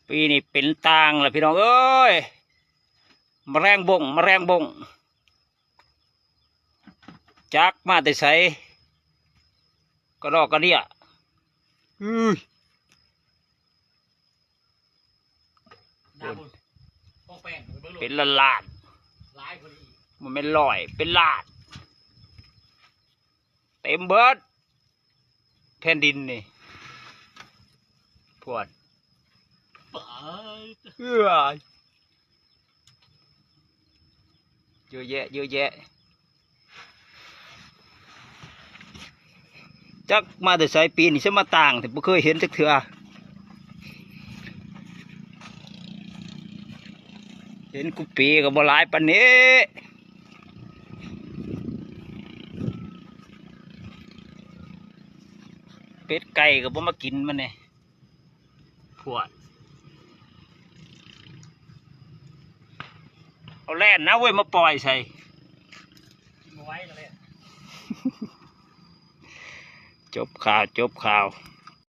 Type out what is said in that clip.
ປີນີ້ເປັນຕ່າງລະພີ່ນ້ອງເອີຍ ມະແລງບົງ ມະແລງບົງ ຈັກມາແຕ່ໃສ ກະດອກກະເດຍ ອືຍ ໜ້າບຸນ ຂອງແປ້ງ ເບິ່ງໂລດ ເປັນລ້ານໆ ຫຼາຍກວ່ານີ້ອີກ ບໍ່ແມ່ນຮ້ອຍ ເປັນລ້ານ ເຕັມເບິດ ແຜ່ນດິນນີ້ ພວນ ປາດ ເອີຍ ເຍອະແຍະ ເຍອະແຍະ ຈັກມາແຕ່ໃສ ປີນີ້ຊະມາຕ່າງແທ້ ບໍ່ເຄີຍເຫັນຈັກເທື່ອ ເຫັນກູປີກໍບໍ່ຫຼາຍປານນີ້ ເປັດໄກ່ກໍບໍ່ມາກິນມັນນີ້ ພວນ ເອົາແລ່ນນະເວີຍ ມາປ່ອຍໃສ່ ກິນບໍ່ໄຫວກໍແລ່ນ ຈົບຂ່າວ ຈົບຂ່າວ.